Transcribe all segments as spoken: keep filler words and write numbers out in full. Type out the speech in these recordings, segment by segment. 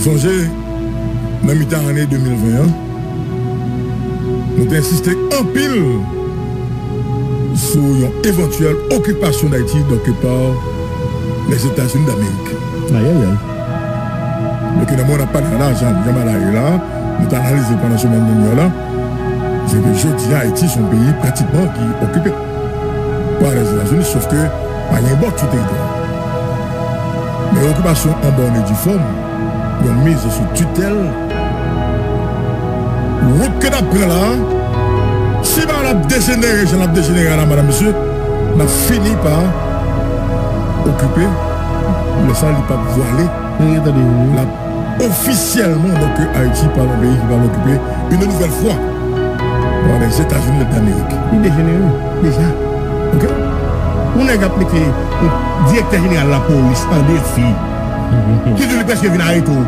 Sonje, nan mitan ane de mil ven an, nou te ensiste anpil sou yon evantyèl okipasyon Dayiti, donk, pa Lèzetazini Damerik. Ayayay. Donk, nan moman n ap pale la, jan, jan bagay la ye la, nou te analize pandan semèn dènyè la, se ke jodi a, Ayiti se yon peyi pratikman ki okipe pa Lèzetazini, sof ke pa gen bòt sou teritwa. Men okipasyon an bòn e di fòm, yon miz sou titèl, wout ke n ap pran la, si bagay la ap dejenere jan l ap dejenere a la, madanm, mesye, n ap fini pa okipe, lè sa li p ap vwale. N ap ofisyèlman, donk, ke Ayiti pa yon peyi ki pral okipe une nouvelle fois pa Lèzetazini Damerik. Li dejenere deja. Ok? Yon nèg ap mete yon direktè jeneral lapolis an defi. Ki di li prèske vin arete w.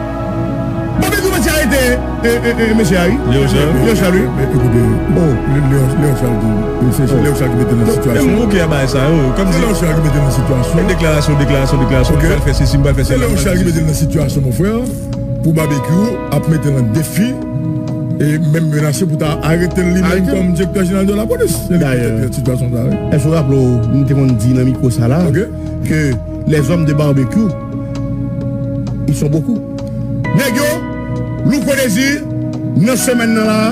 Bon, men kouman ti arete, e, e, e, mesye a, wi? Léon Charles. Léon Charles, wi. Men, men, ekoute, oh, Léon, Léon Charles di, se, se Léon Charles ki mete l nan sitiyasyon. Menm bouke a bay sa yo, kòmsi se Léon Charles ki mete l nan sitiyasyon. Deklarasyon, deklarasyon, deklarasyon. Ok. M pral fè sesi, m pral fè sela. Se Léon Charles ki mete l nan sitiyasyon, mon frè, pou Babekyou ap mete l nan defi, e menm menase pou ta arete l li menm kòm direktè jeneral de lapolis. Se li ki mete l nan sitiyasyon sa, wi. Èske w raple w, m te konn di nan mikwo sa la, ke les hommes de Babekyou, ils sont beaucoup. Nèg yo, Louko Désir, nan semèn nan la,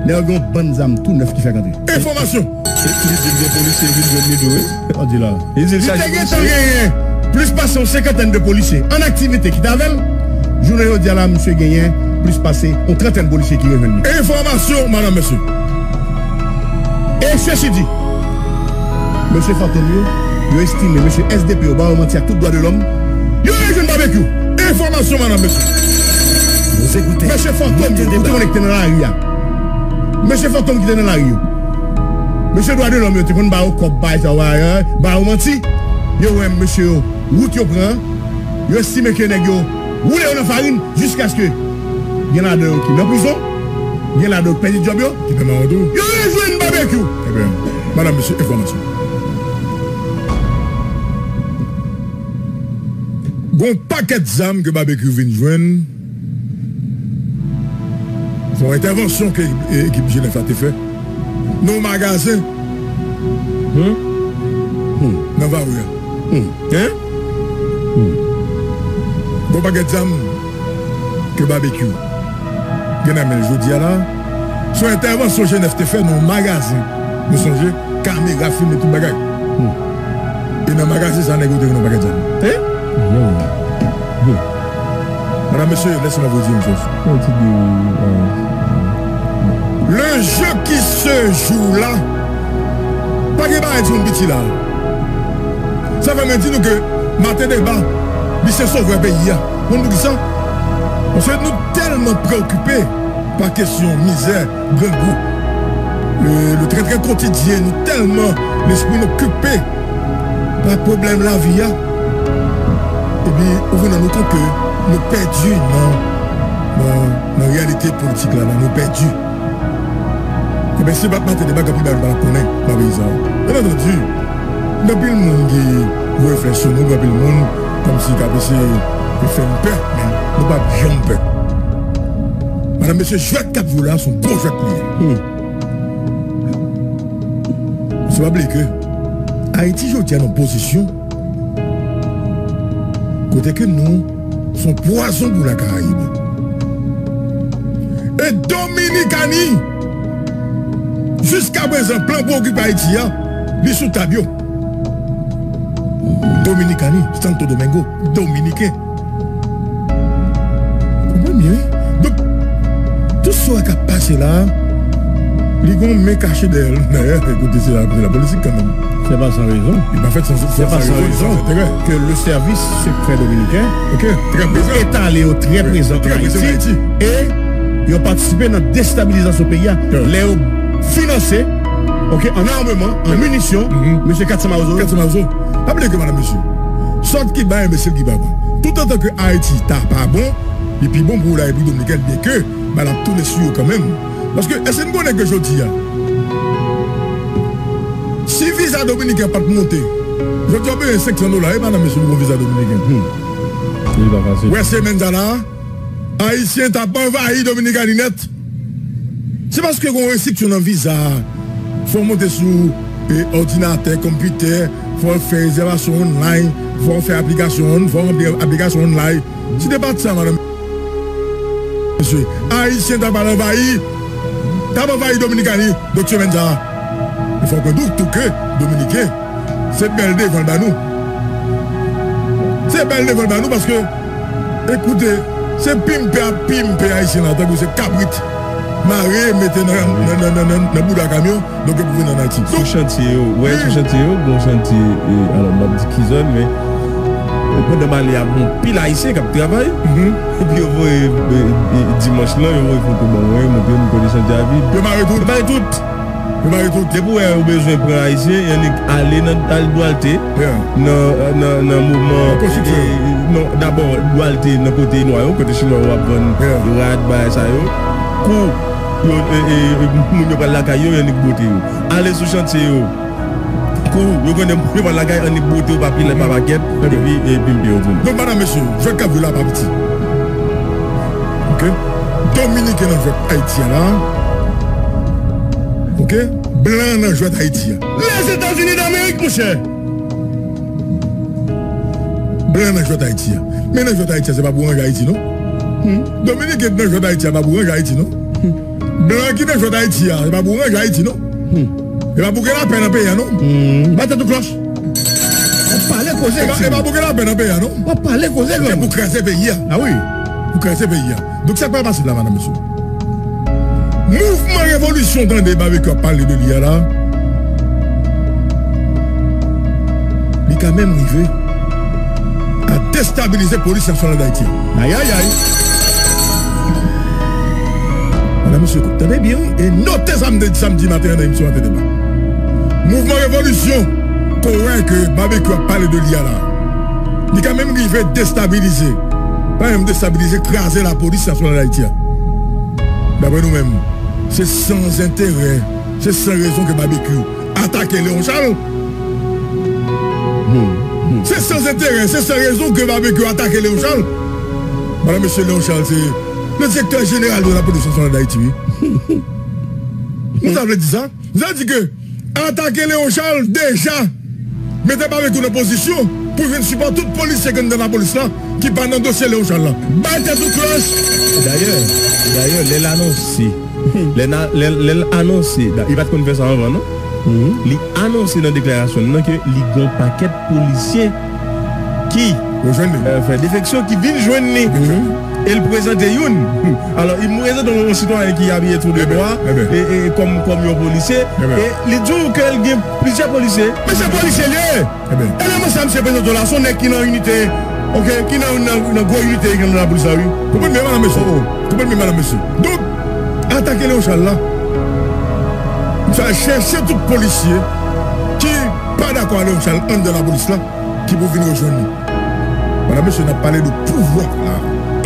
nèg yo gen yon bann zam tou nèf ki fèk antre. Enfòmasyon. Li di l gen polisye vin jwenn li tou, wi. Sa w di la? Li di l sa. Li te gentan genyen plis pase yon senkantèn de polisye an aktivite ki t avè l. Jounen jodi a la, misye genyen plis pase yon trantèn polisye ki rejwenn li. Enfòmasyon, madanm, mesye. E sesi di, mesye Fantom yo, yo estime mesye S D P yo ba yo manti ak tout dwa de lòm, yo rejwenn Babekyou. Enfòmasyon, madanm, mesye. Mesye Fantom yo, ou te konnen ki te nan lari a. Mesye Fantom ki te nan lari yo. Mesye dwa de lòm yo te konn ba yo kòb, bay sa, ba yo manti. Yo wè mesye yo, wout yo pran, yo estime ke nèg yo woule yo nan farin jiskaske gen ladan yo ki nan prizon, gen ladan yo ki pèdi djòb yo. Ki pè mawon tou. Yo rejwenn Babekyou. Ebyen, madanm, mesye, enfòmasyon. Gon pakèt zam ke Babekyou vin jwenn. Se yon entèvansyon ke e, ekip G nèf la te fè nan yon magazen. Hmm? Hmm. Nan Vawè. Hmm. Hein? Hmm. Gon pakèt zam ke Babekyou gen nan men l jodi a la. Se yon entèvansyon G nèf te fè nan yon magazen. Nou sonje, kamera filme tout bagay. Hmm. E nan magazen sa, nèg yo te jwenn yon pakèt zam. Hein? Hmm. Hmm. Madanm, mesye, lèse mwen di yon chòz. Mwen di, euh, le jeu qui se joue là, pa gen bagay di yon piti la. Sa fè mwen di nou ke Martin Debat, li se sovè peyi a. Konn poukisa? Paske nou tèlman preokipe pa kesyon mizè, grangou, le, le très très quotidien, nou tèlman lespri n okipe pa pwoblèm lavi a, epi ou vin rann ou kont ke nou pèdi nan, nan, nan reyalite politik la, la, nou pèdi. Ebyen, si se pa t Martin Debat, gen anpil bagay nou pa t ap konnen nan peyi sa a. Byen antandi, gen anpil moun ki voye flèch sou nou, gen anpil moun kòmsi k ap eseye fè n pè, men nou p ap janm pè. Madanm, mesye, jwèt k ap jwe la, se yon gwo jwèt li ye. Hmm. Se pa bliye ke Ayiti jodi a nan pozisyon kote ke nou se yon pwazon pou Lakarayib. E Dominikani, jiska prezan, plan pou okipe Ayiti a, li sou tab yo. Dominikani, Santo Domingo, Dominiken. Konprann byen, wi. Donk, tout sa k ap pase la, li gen yon men kache dèyè l. Dayè, kote se la, se la politik kanmenm. C'est pas sans raison. Li pa fèt san, san, san rezon, san enterè. Que le service secret dominicain, ok, trè prezan, étalé yo trè prezan an Ayiti, e yo patisipe nan destabilizasyon peyi a. Lè yo finanse, ok, an ameman, an minisyon, mesye Katsan Mawozo. Katsan Mawozo. Pa bliye ke, madanm, mesye, sòt ki bay, enbesil ki bay. Toutotan ke Ayiti ta pa bon, li pi bon pou w la Repiblik Dominikèn, byenke bagay la ap tounen sou yo kanmenm. Paske, èske n konnen ke jodi a, si viza dominiken pa t monte, jodi a w bezwen senk san dola, wi, madanm, mesye, pou gon viza dominiken. Hmm. Li pa fasil. Wè semèn sa la, Ayisyen t ap anvayi Dominikani nèt. Se paske gen yon restriksyon nan viza. Fò w monte sou e, òdinatè, konpitè, fò w fè rezèvasyon online, fò w fè aplikasyon, fò w ranpli aplikasyon online. Si te pa t sa, madanm, mesye, Ayisyen t ap al anvayi, t ap anvayi Dominikani, donk semèn sa a. Men fò w konn tou, tou ke Dominiken, se bèl devan l ba nou. Se bèl devan l ba nou paske, ekoute, se pimpe ap pimpe Ayisyen la, tankou se kabrit mare, mete nan, nan, nan, nan, nan, nan bouda kamyon. Donk, yo pou vin ann Ayiti. Sou chantye yo, wè, sou chantye yo, gon chantye, e, alò, m p ap di ki zòn, men, e, pandan m ale a, gon pil Ayisyen k ap travay, epi yo voye, e, e, dimanch lan, yo voye foto ban mwen, yo montre m kote chantye a vid. Yo mare tout. Yo mare tout. Yo mare tout. Depi w wè yo bezwen pran Ayisyen, y annik ale nan, al Dwalte, nan, nan, nan moman, e, e, non, dabò, Dwalte nan kote nwa yo, kote chinwa yo ap vann rad, bagay sa yo. Kou yo, e, e, e, moun yo pral lakay yo, y annik bwote yo. Ale sou chantye yo. Kou yo konnen moun yo pral lakay, annik bwote yo pa pilè, pa pakèt, epi, epi pimpe yo tounen. Donk, madanm, mesye, jwèt k ap jwe la pa piti. Oke? Dominiken nan jwèt Ayiti a la. Oke? Blan nan jwèt Ayiti a. Lèzetazini Damerik, monchè! Blan nan jwèt Ayiti a. Men nan jwèt Ayiti a, se pa pou ranje Ayiti, non. Dominiken nan jwèt Ayiti a, pa pou ranje Ayiti, non. Blan ki nan jwèt Ayiti a, se pa pou ranje Ayiti, non. E pa pou gen lapè nan peyi a, non. Bat tèt ou klòch. W ap pale koze, e pa, e pa pou gen lapè nan peyi a, non. W ap pale koze, se pou kraze peyi a. A wi. Pou kraze peyi a. Donk, sa k pral pase la, madanm, mesye? Mouvman revolisyon, tande, Babekyou ap pale de li a la, li ka menm rive a destabilize Polis Nasyonal d Ayiti. Ayayay! Madanm, mesye, tande byen, wi, e note sa m te di samdi maten an nan emisyon Antè Deba. Mouvman revolisyon ke w wè ke Babekyou ap pale de li a la, li ka menm rive destabilize, pa menm destabilize, kraze Lapolis Nasyonal d Ayiti a. Daprè nou menm, se san enterè, se san rezon ke Babekyou atake Léon Charles. Se san enterè, se san rezon ke Babekyou atake Léon Charles. Madanm, mesye, Léon Charles se le direktè jeneral de la Police Nationale d'Haïti, wi. Nou ta vle di sa? Nou ta di ke atake Léon Charles deja mete Babekyou nan pozisyon pou vin sipòte tout polisye ki anndan lapolis la, ki pa nan dosye Léon Charles la. Bay tèt ou klòch! Dayè, dayè, lè l anonse, lè na, lè, lè l anonse, da, li pa t konn fè sa anvan, non? Li anonse nan deklarasyon l nan ke li gen yon pakèt polisye ki, e, fè defeksyon, ki vin jwenn li. E l prezante youn. Alò, li prezante yon sitwayen ki abiye tou de nwa, e, e, kòm, kòm yon polisye. E li di w ke l gen plizyè polisye. Men se polisye l ye! Eleman sa misye prezante w la, se yon nèg ki nan inite, oke, ki nan, nan, nan gwo inite ki nan lapolis la, wi. Konprann byen, madanm, mesye. Konprann byen, madanm, mesye. Donk, atake Léon Charles la, misye al chèche tout polisye ki pa dakò a Léon Charles anndan lapolis la, ki pou vin rejwenn li. Madanm, mesye, n ap pale de pouvwa la.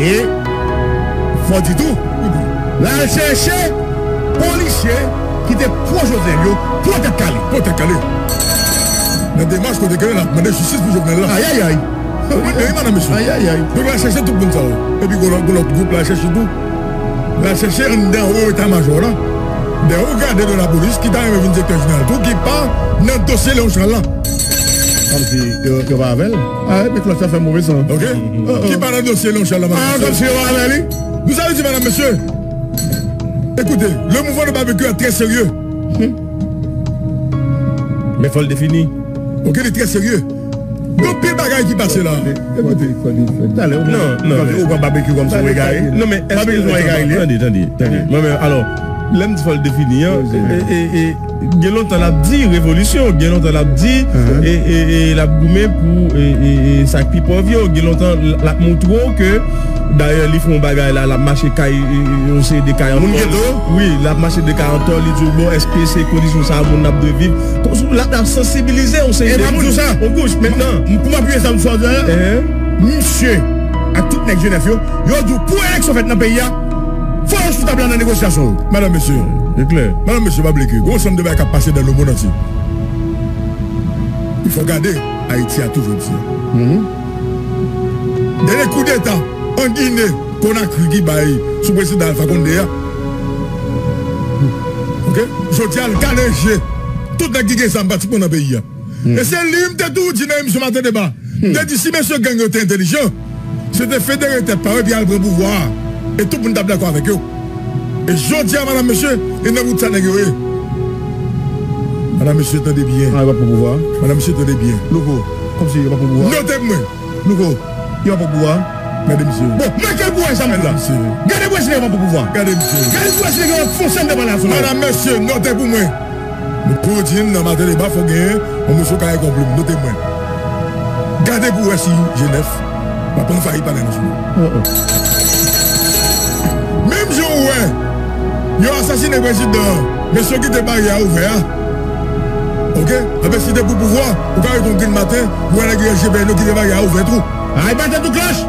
E, fò di tou, l al chèche polisye ki te pwo Jovenel yo, pwo Tèt Kale. Pwo Tèt Kale. Nan demach kote ke l ap mande jistis pou Jovenel la. Ayayay. Wi, wi, madanm, mesye. Ayayay. Donk, l al chèche tout moun sa yo. Epi, gon lòt, gon lòt gwoup, l al chèche tou. L al chèche anndan wo eta majò la. Dèyè wo gade de lapolis, ki ta renmen vin direktè jeneral tou, ki pa nan dosye Léon Charles la. Kòmsi yo, yo pa avè l. A, epi klòch la fè move san. Oke? Ki pa nan dosye Léon Charles la, madanm, mesye. A, kòmsi yo pa avè li. Nou sa vle di, madanm, mesye. Ekoute, le mouvman de Babekyou a trè serye. Men fò l defini. Oke, li trè serye. Gen anpil bagay ki pase la. Ekoute. Talè, ou pran Babekyou kòmsi yon egare. Non, men èske, tande, tande, tande. Mwen menm, alò, lè m di fò l defini an, e, e, e, gen lontan l ap di revolisyon, gen lontan l ap di, e, e, e, l ap goumen pou, e, e, e, sa k pi pòv yo, gen lontan l, l ap montre w ke, dayè, li fè yon bagay la, l ap mache kay, e, e, yon seri de kay an tòl. Moun geto? Wi, l ap mache de kay an tòl, li di w, bon, èske se kondisyon sa a moun ap dwe viv? Konsi l ap, l ap sansibilize yon seri de moun. E m ap di w sa. On kouch, mentnan. M, pou m apiye sa m sot di a, misye ak tout nèg G nèf yo, yo di w pou eleksyon fèt nan peyi a, fò yo sou tab la nan negosyasyon yo. Madanm, mesye. E klè. Madanm, mesye, pa bliye ke gon ansanm de bagay k ap pase dans le monde entier. Il faut gade Ayiti a tou jodi a. Dènye koudeta an Gine Konakri ki bay sou prezidan Alpha Condé a. Oke? Jodi a, l kale je tout nèg ki gen zam pratikman nan peyi a. E se li m te toujou di nan emisyon Maten Deba. M te di si mesye gang yo te entèlijan, se te federe tèt pa yo epi al pran pouvwa a. E tout moun t ap dakò avèk yo. E jodi a, madanm, mesye, e nan bout sa nèg yo ye. Madanm, mesye, tande byen. Ah, yo p ap pran pouvwa a. Madanm, mesye, tande byen. Louko, kòmsi yo p ap pran pouvwa a. Note pou mwen. Louko, yo p ap pran pouvwa a. Gade misye. Bon, manke l pou wè sa m di la. Gade misye. Gade pou wè si nèg yo p ap pran pouvwa a. Gade misye. Gade pou wè si nèg yo p ap fon sèn nan palè nasyonal. Madanm, mesye, note pou mwen. Nou toujou di n nan Maten Deba fò genyen yon moso kare konpli m. Note mwen. Gade pou wè si G nèf p ap anvayi Palè Nasyonal. Menm jan ou wè yo asasinen prezidan an, mesye yo kite baryè a ouvè a. Oke? Anben, si te pou pouvwa, ou ka rete yon grenn maten, ou wè nèg yo G P N yo kite baryè a ouvè tou. Ay, bate tou klòch!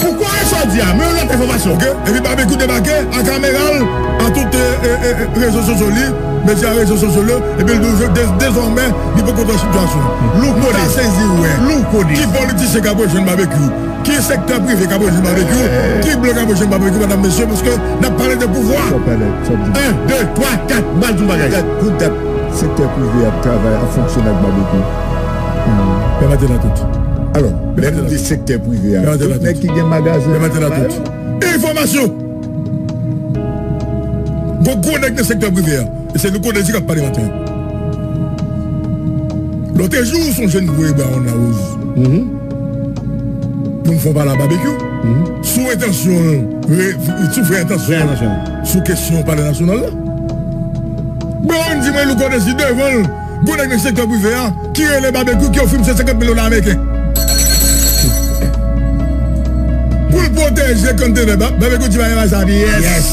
Ou kwè sa w di a, men yon lòt enfòmasyon. Oke? Epi Babekyou debake a kamera l, a tout, e, e, e, e, rezo sosyo li, medya rezo sosyo li, epi l di w de-, dezòmè, li poko twò sitiyasyon an. Louko de. M ta sezi wè. Louko de. Ki politisyen k ap rejwenn Babekyou? Ki sektè prive k ap rejwenn Babekyou? Ki blan k ap rejwenn Babekyou, madanm, mesye, paske n ap pale de pouvwa. Sa w pale, sa w di. En, de, twa, kat, m pral di w bagay. Pou dat, pou dat, sektè prive ap travay, ap fonksyone ak Babekyou. Pèmèt la tout. Alò, lè nou di sektè prive a, tout nèg ki gen magazen. Pèmèt la tout. Enfòmasyon! Gon gwo nèg nan sektè prive a. E se Louko Désir k ap pale maten an. Lòt jou, ou sonje n voye Baron Larose pou m fè yon pale a Babekyou. Sou entansyon, re-, sou vrè entansyon, sou kesyon Palè Nasyonal la. Baron di mwen Louko Désir devan l, gwo nèg nan sektè prive a, ki rele Babekyou, ki ofri misye senkant mil dola ameriken. Pou l pwoteje konntenè, Ba-, Babekyou di pa gen sa pyès. Yes.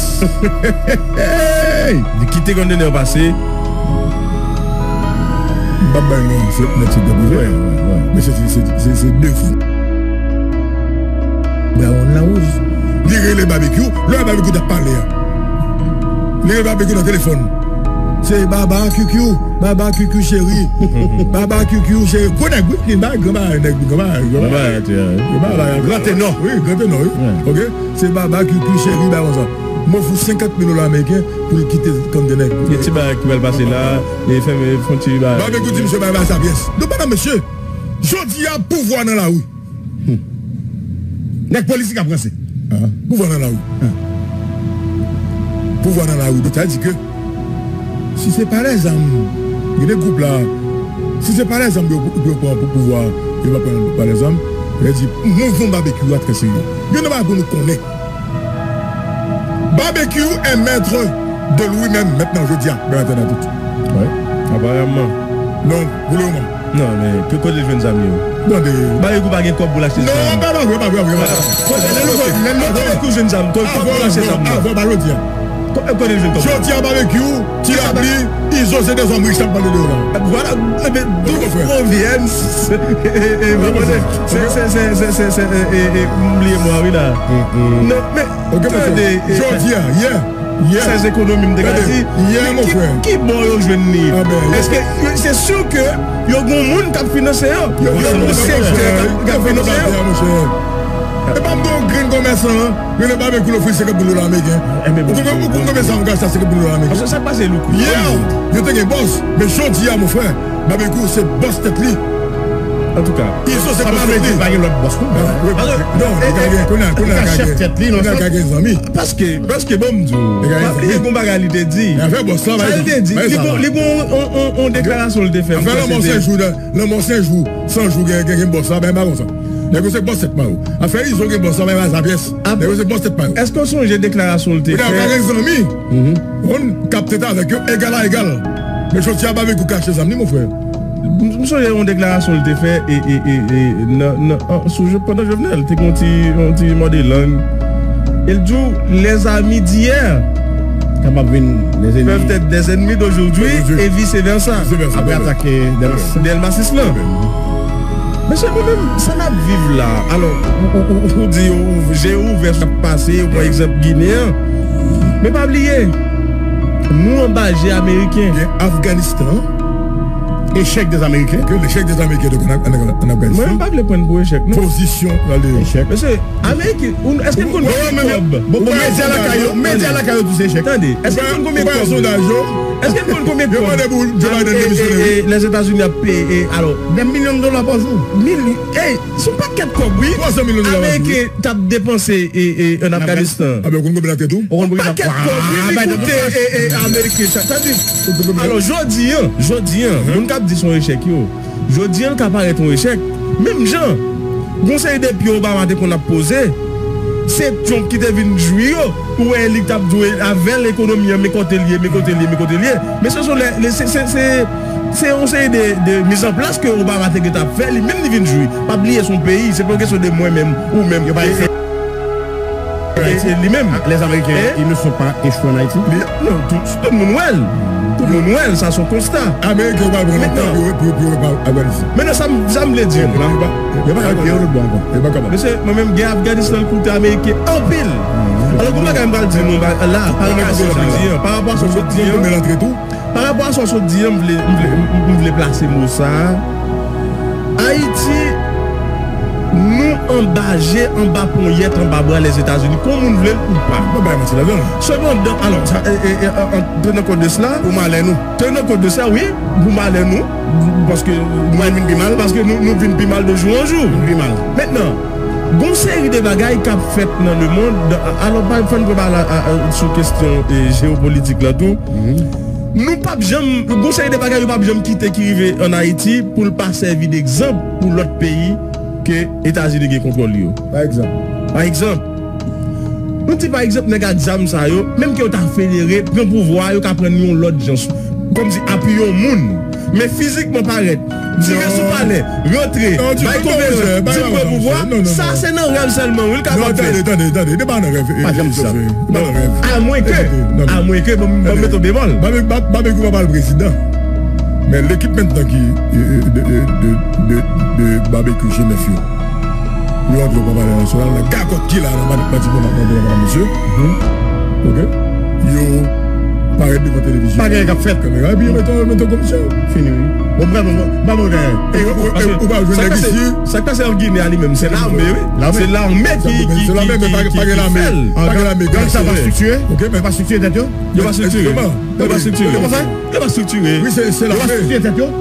Li kite konntenè pase. M p ap bay non, se nèg sektè prive. Men se, se, se, se, se devan Baron Larose. Li rele Babekyou, lè Babekyou t ap pale a. Li rele Babekyou nan telefòn. Se Baba Kyukyou, Baba Kyukyou cheri. Baba Kyukyou cheri. Gwo nèg wi, ki bay gran bagay, nèg gran bagay, gran bagay. Gran bagay, gran tenò. Wi, gran tenò, wi. Oke? Se Baba Kyukyou cheri, bay konsa. M ofri senkant mil dola ameriken pou l kite konntenè. Gen ti bagay ki pral pase la, e fèmen fon ti bagay. Babekyou di misye pa bay sa pyès. Donk, madanm, mesye, jodi a, pouvwa nan lari. Nèg politik ap ranse. Pouvwa nan lari. Pouvwa nan lari. Donk, sa di ke si se pa lèzam, gen de gwoup la, si se pa lèzam pou yo, pou yo pran pou pouvwa, yo pa pran pa lèzam, yo di, mouvman Babekyou a trè serye. Gen de bagay pou nou konnen. Babekyou est maître de lui-même, maintenant, jodi a, Bènatè nan tout. Wi, aparamman. Non, pou le moman. Non, men, ki kote l jwenn zam yo? Tande. Babekyou pa gen kòb pou l achte zam. Non, pa, pa vre, pa vre, pa vre. Kote, lè nou, lè nou, kote Babekyou jwenn zam, kote kòb pou l achte zam nan? Avan, pa jodi a. Ko-, kote l jwenn kòb? Jodi a, Babekyou, Ti Labi, Izo, se de zòm rich n ap pale de yo la. Vwala, ebyen, dou pwovens. Se, se, se, se, se, e, e, e, m bliye mo a, wi, la. Non, men, tande, e, jodi a, yè, yè. Sèz ekonomi m te ka di, yè, mon frè. Ki bò yo jwenn li? Èske, se si ke yo gon moun k ap finanse yo? Yo gon sektè k ap, k ap finanse yo? E pa m di w grenn komèsan an, rele Babekyou l ofri l senkant mil dola ameriken. Ou konn, ou konn konbyen sa m ka achte a senkant mil dola ameriken? Paske sa k pase, Louko. Yè, yo te gen bòs, men jodi a, mon frè, Babekyou se bòs tèt li. Antouka, Izo se bòs tèt li. Sa pa vle di pa gen lòt bòs non. Non, li ka gen, kounye a, kounye a li ka gen, kounye a li ka gen zanmi. Paske, paske bon m di w, pa bliye gon bagay li te di. Sa li te di, li gon, li gon on, on, on deklarasyon li te fè. Afè lanmò senk jou, lanmò senk jou, san jou, gen, gen, gen bòs la, bagay pa konsa. Nèg yo se bòs tèt pa yo. Afè Izo gen bòs la, bagay pa sa pyès. Nèg yo se bòs tèt pa yo. Èske w sonje deklarasyon l te fè? Ou gen zanmi. Konn k ap tete avèk yo egal a egal. Men jodi a Babekyou ka achte zam li, mon frè. M, m sonje yon deklarasyon l te fè, e, e, e, e, nan, nan, an, sou, pandan Jovenel, te gen yon ti, yon ti mòde lang. E l di w, les amis d'hier peuvent être des ennemis d'aujourd'hui et vice versa. Apre atak, e, Delmas sis lan. Mesye, mwen menm, sa n ap viv la, alò, ou, ou, ou, ou di, ou, je ouvè sou sa k pase, ou pran egzanp Ginen an. Men pa bliye, nou anba je ameriken. Gen Afganistan. Échec des Américains. Ok, l'échec des Américains, donc, en, en, en Afghanistan. Mwen menm pa vle prann pou echèk, non. Position, allez. Échec. Mesye, Ameriken, ou, èske n konn konbyen kòb? Bon, bon, medya lakay yo, medya lakay yo tou se échec. Tande, èske n konn konbyen kòb? Èske n konn konbyen kòb? Yo mande pou Joe Biden demisyone, wi. Lèzetazini ap peye, alò, des millions de dollars par jour. Mil, ey, se yon pakèt kòb, wi. Twa san milyon dola pa jou, wi. Ameriken t ap depanse, e, e, an Afganistan. A ben, ou konn konbyen l ap fè tou? Ou konn konbyen l ap fè? Pakèt kòb, wi, li koute, e, e, Ameriken sa. Tande. Alò, jodi an, jodi an, moun k ap di se yon echèk yo, jodi an, l ka parèt yon echèk. Menm jan, gon seri de pye Obama te konn ap poze, se Trump ki te vin jwi yo. Ou wè li t ap jwe avè l, ekonomi an, men kote l ye, men kote l ye, men kote l ye. Men se, se, se, se, se yon seri de, de mizanplas ke Obama te gentan ap fè, li menm li vin jwi. Pa bliye se yon peyi, se pa yon kesyon de mwen menm, ou menm. Yo pa echwe. E, e li menm. Ah, les Américains, ils ne sont pas échoués en Haïti. Non, tout, tout moun wè l. Tout moun wè l, sa se yon konsta. Ameriken yo pral pran lòt bò pou, pou, pou yo pa Afganistan. Mentnan, sa m, sa m vle di nou la. Yo pa, yo pa ka pran lòt bò ankò. Yo pa kapab. Mesye, mwen menm, gè Afganistan koute Ameriken anpil. Alò, gon bagay m pral di nou la, pa rapò a sa w sot di an, pa rapò a sa w sot di an. Konbyen l antre tou? Pa rapò a sa w sot di an, m vle, m vle, m, m vle plase mo sa a. Ayiti, nou anba je, anba ponyèt, anba bra Lèzetazini, kon moun vle l ou pa. Mwen bay manti ladan l. Sepandan, alò, sa, e, e, e, an, an, tenant compte de cela, pou malè nou. Tenant compte de cela, wi, pou malè nou, paske nou vin pi mal, paske nou, nou vin pi mal de jou an jou. Vin pi mal. Mentnan, gon seri de bagay k ap fèt nan lemonn, alò, pa, fò n pale a, a, sou kesyon, e, jewopolitik la tou. Nou p ap janm, gon seri de bagay yo p ap janm kite ki rive ann Ayiti pou l pa sèvi degzanp pou lòt peyi ke Etazini gen kontwòl yo. Pa egzanp. Pa egzanp, nou di pa egzanp nèg ak zam sa yo, menm ke yo ta federe, pran pouvwa a, yo ka pran yon lòt jan, kòmsi apiye yon moun. Men fizikman parèt, tire sou palè, rantre, bay konferans, di l pran pouvwa, sa se nan rèv sèlman, wi, l kapab fèt. Non, tande, tande, tande, li pa nan rèv. Pa janm di sa. Li pa nan rèv. Amwenke, amwenke, ban m, ban m mete w bemòl. Babekyou pa pral prezidan. Men lekip mentnan ki, e, e, de, de, de, de, de Babekyou G nèf yo. Yo antre nan Palè Nasyonal, nan gagòt ki la, nan mati, mati, mati, mati, mesye. Ok? Yo parèt devan televizyon. Pa gen anyen k ap fèt. Kamera, epi yo mete, mete komisyon. Fini, wi. Bon, brèf, bon, bon, bon, bon, e, e, e, ou pa jwenn nèg isi. Sa k pase an Ginen a li menm, se lame, wi. Se lame ki, ki, ki, ki, ki fè l. Gang sa pa estriktire. Ok, men pa estriktire tèt yo. Yo pa estriktire. Yo pa estriktire. Yo pa estriktire. Wi, se, se lame. Yo pa estriktire tèt yo.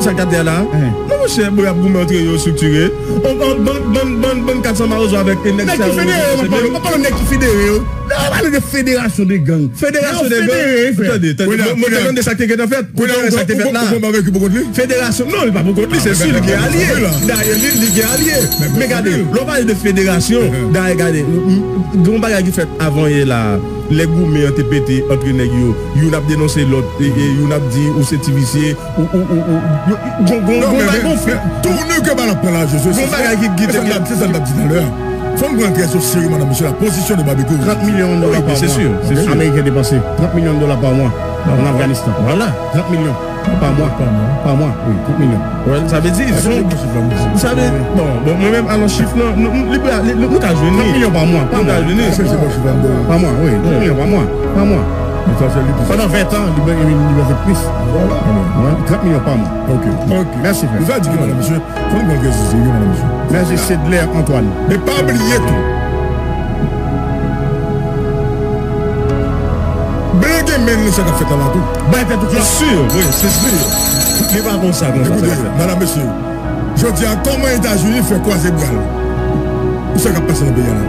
Sa k ap di a la? Non, monchè, bon, y ap goumen antre yo, estriktire. Bann, bann, bann, bann kat san mawozo avèk nèg sa yo. Nèg ki federe yo, mwen pale, mwen pale nèg ki federe yo. Yo pale de federasyon de gang. Federasyon de gang. Tande, tande. Mwen te tande sa k te gentan fèt. Mwen te tande sa k te fèt la. Federasyon, non, li pa pou kont li, se si li gen alye. Dayè, li, li gen alye. Men gade, lè w pale de federasyon, dayè, gade, gon bagay ki fèt avan yè la. Lè goumen an te pete antre nèg yo, youn ap denonse lòt, e, e, youn ap di ou se ti visye, ou, ou, ou, ou, gon, gon, gon bagay gon fè. Tournure ke bal ap pran la, Josué, gon bagay ki, ki te gen. Se sa n t ap di talè a. Fò n pran trè o serye, madam, mesye, la pozisyon de Babekyou. Trant milyon dola pa mwa. Ameriken depanse. Trant milyon dola pa mwa an Afganistan. Vwala. Trant milyon. Pa mwa. Pa mwa. Pa mwa, wi, trant milyon. Wè, sa vle di, se yon, sa vle, bon, bon, mwen menm, alò, chif lan, nou, nou, li, li, nou ka jwenn li. Trant milyon pa mwa, pa mwa. Nou ka jwenn li. Pa mwa, wi, trant milyon pa mwa, pa mwa. Pandan ven tan, li, li, li, li fè plis. Vwala. Wè, trant milyon pa mwa. Ok, ok. Mèsi, frè. Nou sa di ke, madam, mesye, fò n pran trè o serye, madam, mesye. Mèsi, Sedler Antoine. Men pa bliye tou. Blan gen men nan sa k ap fèt la la tou. Bay tèt ou klòt. Si, wi, se si. Li pa konsa, konsa, sa k ap fèt. Ekoute, madam, mesye, jodi a, kòman Etazini fè kwaze bra l pou sa k ap pase nan peyi a la?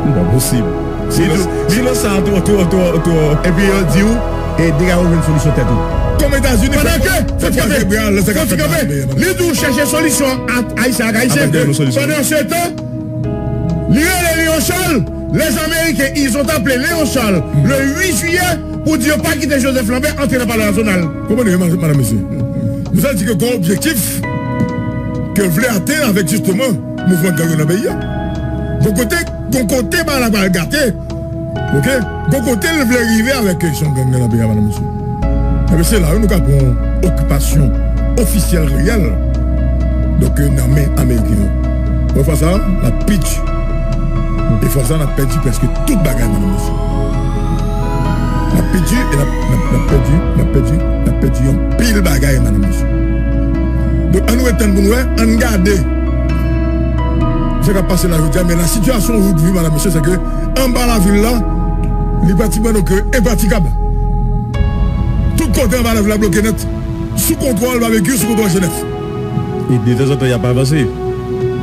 Li pa posib. Silans, silans sa a twò, twò, twò, twò. Epi yo di w, e, dega yo jwenn solisyon tèt ou. Kòman Etazini fè, fè kwaze bra l nan sa k ap fèt nan peyi a la? Li di w chèche solisyon ant Ayisyen ak Ayisyen. Pandan se tan, li rele Léon Charles, les Américains, ils ont appelé Léon Charles le huit juillet pou di yo pa kite Joseph Lambert antre nan Palè Nasyonal. Konprann, madam, mesye. Nou sa di ke gon objektif ke l vle atenn avèk, jisteman, mouvman gang yo nan peyi a. Gon kote, gon kote bagay la pral gate. Ok? Gon kote l vle rive avèk kesyon gang nan nan peyi a, madam, mesye. Ebyen, se la wi nou ka pran yon okipasyon ofisyèl reyèl, donk, nan men ameriken yo. Bon, fwa sa a, n ap pitch. E fwa sa a, n ap pèdi prèske tout bagay, madam, mesye. N ap pèdi, e n ap, n ap, n ap pèdi, n ap pèdi, n ap pèdi anpil bagay, madanm, mesye. Donk, ann nou ret tann pou n wè, ann gade sa k ap pase la jodi a, men la sitiyasyon wout vi, madanm, mesye, se ke anba lavil la, li pratikman, donk, enpratikab. Tout kote anba lavil la bloke nèt. Sou kontwòl Babekyou, sou kontwòl Jenèf. E detanzantan, y ap avanse.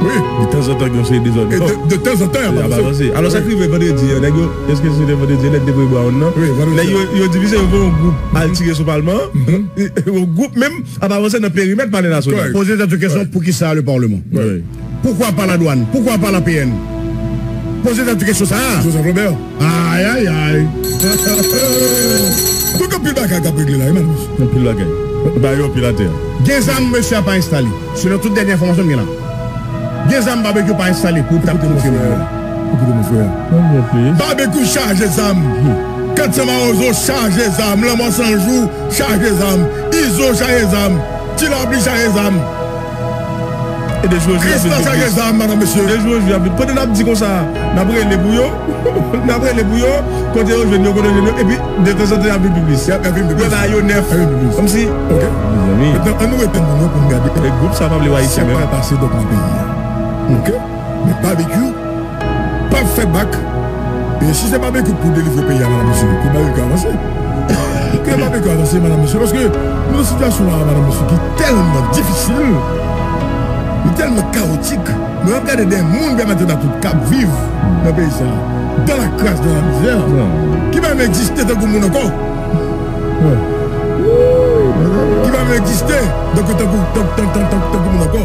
Wi. Detanzantan, gen yon seri de zòn. E de, detanzantanzantan, y ap avanse. Alò, sa k rive vandredi an, nèg yo, èske se te vandredi an, nèg te voye bwa moun nan? Wi, vandredi an. Nèg yo, yo divize, yo voye yon gwoup al tire sou palman an. Yon gwoup menm ap avanse nan perimèt Palè Nasyonal. Poze tèt ou kesyon, poukisa le Parlement? Wi. Pourquoi pas la douane? Pourquoi pas la P N? Poze tèt ou kesyon sa a. Joseph Lambert. Ay, ay, ay. Donk, anpil bagay k ap regle la, wi, madanm, mesye. Anpil bagay. Ba yo anpil atè. Gen zam, mesye a pa enstale. Selon tout dènye enfòmasyon m gen la. Gen zam, Babekyou pa enstale pou tap pou fè. Ekoute, mon frè. Babekyou chaje zam. Kat San Mawozo chaje zam. Lanmò San Jou chaje zam. Izo chaje zam. Ti Lapli chaje zam. E de jou an jou, y ap vin pi plis. Kristan chaje zam, madanm, mesye. De jou an jou, y ap vin. Pandan n ap di konsa, n ap rele pou yo. N ap rele pou yo. Kote yo jwenn yo, kote yo jwenn yo. Epi, detanzantan, y ap vin pi plis. Y ap, y ap vin pi plis. Yo la, yo nèf. Y ap vin pi plis. Kòmsi. Ok. Mezanmi. Mentnan, ann nou ret tann nou pou n gade. E gwoup sa pa vle wè Ayisyen menm. Sa k pral pase, donk, nan peyi a. Ok? Men Babekyou p ap fè bak. E si se Babekyou pou delivre peyi a, madanm, mesye, ke Babekyou avanse. Ke Babekyou avanse, madanm, mesye. Paske nou nan sitiyasyon la, madanm, mesye, ki tèlman difisil, li tèlman kawotik. Mwen, m ap gade de moun ki mèt nan tout k ap viv nan peyi sa a, dans la crasse, dans la misère, ki pa menm egziste tankou moun ankò. Ki pa menm egziste tankou, tankou, tankou, tankou, tankou moun ankò.